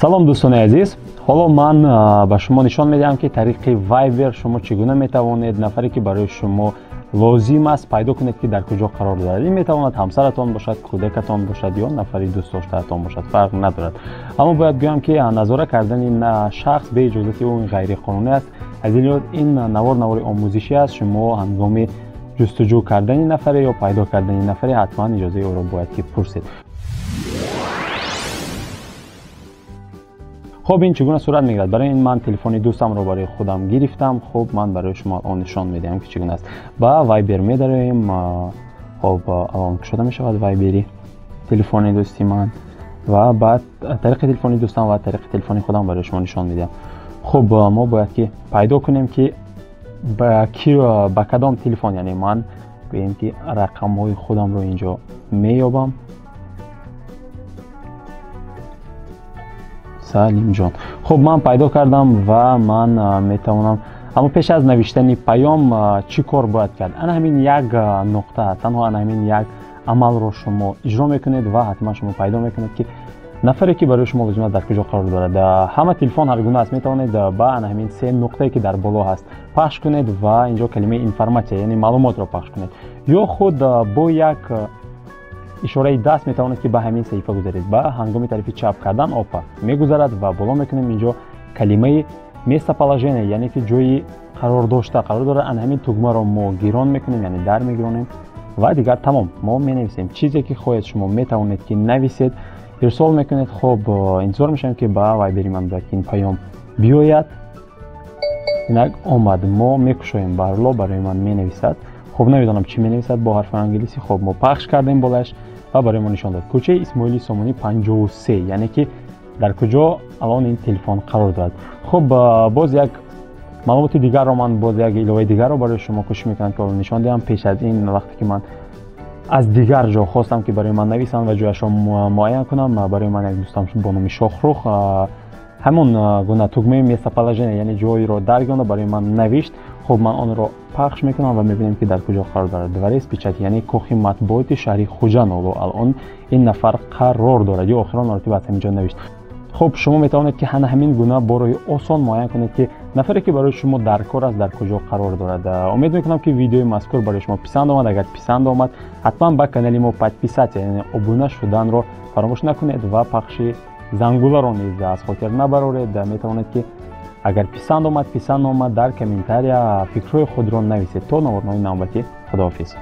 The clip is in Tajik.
Салом, дӯстони азиз. Ҳоло ман ба шумо нишон медиҳам, ки тариқи Viber шумо чӣ гуна метавонед нафаре, ки барои шумо лозим аст, пайдо кунед, ки дар куҷо қарор дорад. Ин метавонад ҳамсаратон бошад, кӯдакатон бошад ё нафари дӯстдоштаатон бошад, фарқ надорад. Аммо бояд гӯям, ки назора кардани шахс бе иҷозати ӯ ғайриқонунӣ аст. Аз ин лиҳоз ин навор навори омӯзишӣ аст. Шумо ҳангоми ҷустуҷӯ кардани нафаре ё пайдо кардани нафаре ҳатман иҷозаи ӯро бояд ки пурсед. Хуб, ин чӣ гуна сурат мегирад? Барои ин ман телефони дӯстамро барои худам гирифтам. Хуб, ман барои шумо он нишон медиҳам, ки чӣ гуна аст. Ба Viber медароем. Хуб, алон кушода мешавад Вайбери телефони дӯсти ман ва баъд тариқи телефони дӯстам ва тариқи телефони худам барои шумо нишон медиҳам. Хуб, мо бояд ки пайдо кунем, ки ба кадом телефон, яъне ман гӯем, ки рақамҳои худамро инҷо меёбам. Салимҷон. Хуб, ман пайдо кардам ва ман метавонам, аммо пеш аз навиштани паём чӣ кор бояд кард? Ана ҳамин як нуқта, танҳо ана ҳамин як амалро шумо иҷро мекунед ва ҳатман шумо пайдо мекунед, ки нафаре, ки барои шумо лозим аст, дар куҷо қарор дорад. Ҳама телефон ҳар гуна аст. Метавонед ба ана ҳамин се нуқтае, ки дар боло ҳаст, пахш кунед ва инҷо калимаи информатсия, яъне маълумотро пахш кунед, ё худ бо як ишораи даст метавонед, ки ба ҳамин саҳифа гузаред. Ба ҳангоми тарафи чап кардан опа мегузарад ва боло мекунем. Инҷо калимаи местоположение, яъне ки ҷои қарор дошта қарор дорад. Ана ҳамин тугмаро мо гирон мекунем, яъне дар мегиронем ва дигар тамом, мо менависем чизе, ки хоҳед. Шумо метавонед, ки нависед, ирсол мекунед. Хуб, интизор мешавем, ки ба Вайбери ман бояд ки ин паём биёяд. Инак омад. Мо мекушоем. Барло барои ман менависад. Хуб, намедонам, чӣ менависад бо ҳарфи англисӣ. Хуб, мо пахш кардем болаш ва барои мо нишон дод: кӯчаи Исмоили Сомонӣ, 53, яъне ки дар куҷо алон ин телефон қарор дорад. Хуб, боз як маълумоти дигарро ман, боз як иловаи дигарро барои шумо кӯшиш мекунам, ки нишон диҳам. Пеш аз ин, вақте ки ман аз дигар ҷо хостам, ки барои ман нависанд ва ҷояшро муайян кунам, барои ман як дӯстам бо номи Шохрух ҳамон гуна тугмаи местоположение, яъне ҷойро даргиронда, барои ман навишт. Хуб, ман онро пахш мекунам ва мебинем, ки дар куҷо қарор дорад. Дворец печати, яъне кохи матбуоти шаҳри Хуҷанд ҳоло алон ин нафар қарор дорад ё охирон маротиба аз ҳамин ҷо навишт. Хуб, шумо метавонед, ки ҳана ҳамин гуна бо роҳи осон муайян кунед, ки нафаре, ки барои шумо дар кор аст, дар куҷо қарор дорад. Умед мекунам, ки видеои мазкур барои шумо писанд омад. Агар писанд омад, ҳатман ба канали мо подписаться, яъне обуна шуданро фаромӯш накунед ва пахши зангуларо низ аз хотир набароред. Метавонед, ки агар писанд омад, писанд омад, дар комментария фикрҳои худро нависед. То наворҳои навбатӣ, худоҳофиз.